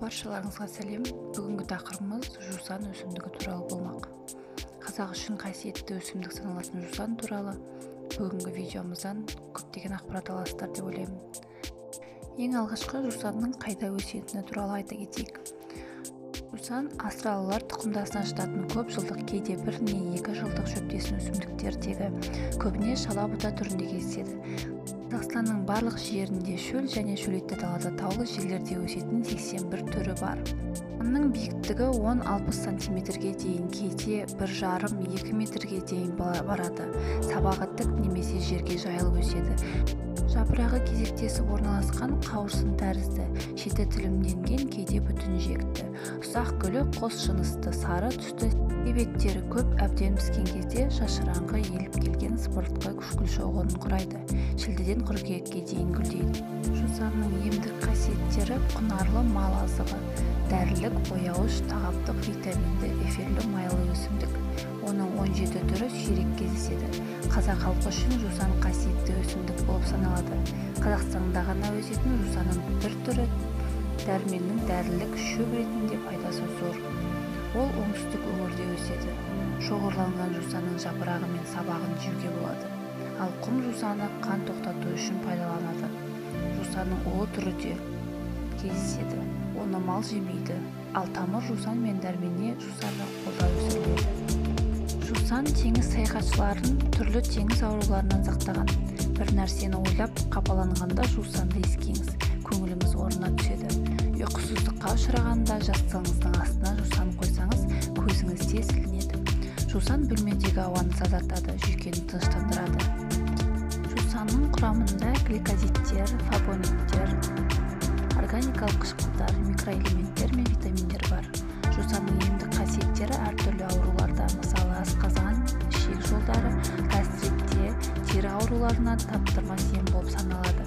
Баршаларыңызға сәлем. Бүгінгі тақырыбымыз жусан өсімдігі туралы болмақ. Қазақ үшін қасиетті өсімдік саналатын жусан туралы бүгінгі видеомыздан көптеген ақпарат аласыздар деп ойлаймын. Ең алғашқы жусанның қайда өсетіні туралы айта кетейік. Жусан астралылар тұқымдасына жататын көп жылдық, кейде бір не екі жылдық шөптесін өсімдіктердегі көбіне шала бұта түрінде кездеседі. Қазақстанның барлық жерінде шөл және шөлейтті далада таулы жерлерде өсетін 81 түрі бар. Оның биіктігі 10-60 сантиметрге дейін, кейде 1,5-2 метрге дейін барады. Сабағы тік немесе жерге жайылып өседі. Жапырағы кезектесіп орналасқан қауырсын тәрізді, шеті тілімденген, кейде бүтін жиекті. Ұсақ гүлі қос жынысты, сары түсті, себеттері көп, әбден піскен кезде шашыраңқы иіліп келген сыпыртқы гүл шоғырын құрайды. Шілдеден қыркүйекке дейін гүлдейді. Жусанның емдік қасиеттері: құнарлы мал азығы, дәрілік, бояуыш, тағамдық, витаминді, эфирлі майлы өсімдік. Оның 17 түрі сирек кездеседі. Қазақ халқы үшін жусан қасиетті өсімдік болып саналады. Қазақстанда ғана өсетін жусанның бір түрі дәрменнің дәрілік шөп ретінде пайдасы зор. Ол оңтүстік өңірде өседі. Шоғырланған жусанның жапырағы мен сабағын жеуге болады. Ал құм жусаны қан тоқтату үшін пайдаланады. Жусанның улы түрі де кездеседі. Оны мал жемейді. Ал тамыр жусан мен дәрмене жусаны қолда өсіріледі. Жусан теңіз саяхатшыларын түрлі теңіз ауруларынан сақтаған. Бір нәрсені ойлап қапаланғанда жусанды иіскеңіз, көңіліңіз орнына түседі. Ұйқысыздыққа ұшырағанда жастығыңыздың астына жусан қойсаңыз, көзіңіз тез ілінеді. Жусан бөлмедегі ауаны тазартады, жүйкені тыныштандырады. Жусанның құрамында гликозидтер, флавоноидтер, органикалық қышқылдар, микроэлементтер мен витаминдер бар. Жусанның емдік қасиеттері әртүрлі ауруларда, мысалы асқазан, ішек жолдары, гастритте, тері ауруларына таптырмас ем болып саналады.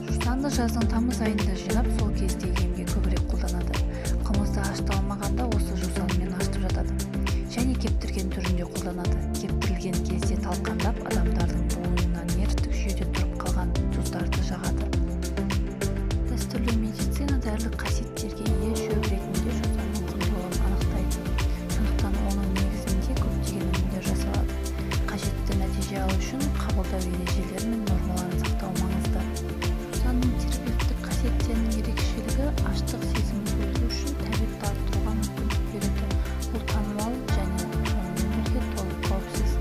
Жусанды жаздың тамыз айында жинап, сол кезде емге көбірек қолданады. Қымызды ашыта алмағанда осы жусанмен ашытып жатады. Және кептірген түрінде қолданады. Кептірілген кезде талқандап, адамдардың буынына нервтік жүйеде тұрып қалған тұздарды жағады. Дәстүрлі медицина дәрілік қасиеттерге ие шөп ретінде жусанның құндылығын анықтайды. Сондықтан оның негізінде көптеген өнімдер жасалады. Қажетті нәтиже алу үшін қабылдау ережелері мен нормаларын сақтау маңызды. Жусанның терапевтік қасиеттерінің ерекшелігі аштық сезімін жойылу үшін тәбетті арттыруға мүмкіндік береді. Бұл танымал және сонымен бірге толық қауіпсіз.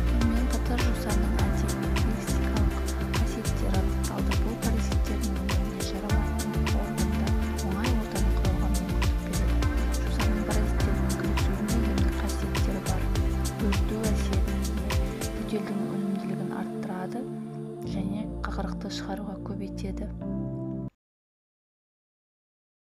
Сонымен қатар жусанның антибактериалдық қасиеттері анықталды. Бұл паразиттердің өміріне жарамайтын органда оңай ортаны құруға мүмкіндік береді. Жусанның паразиттермен күресуінде емдік қасиеттері бар. Бөрту әсеріне ие, жөтелдің өнімділігін арттырады және қақырықты шығаруға көбейтеді.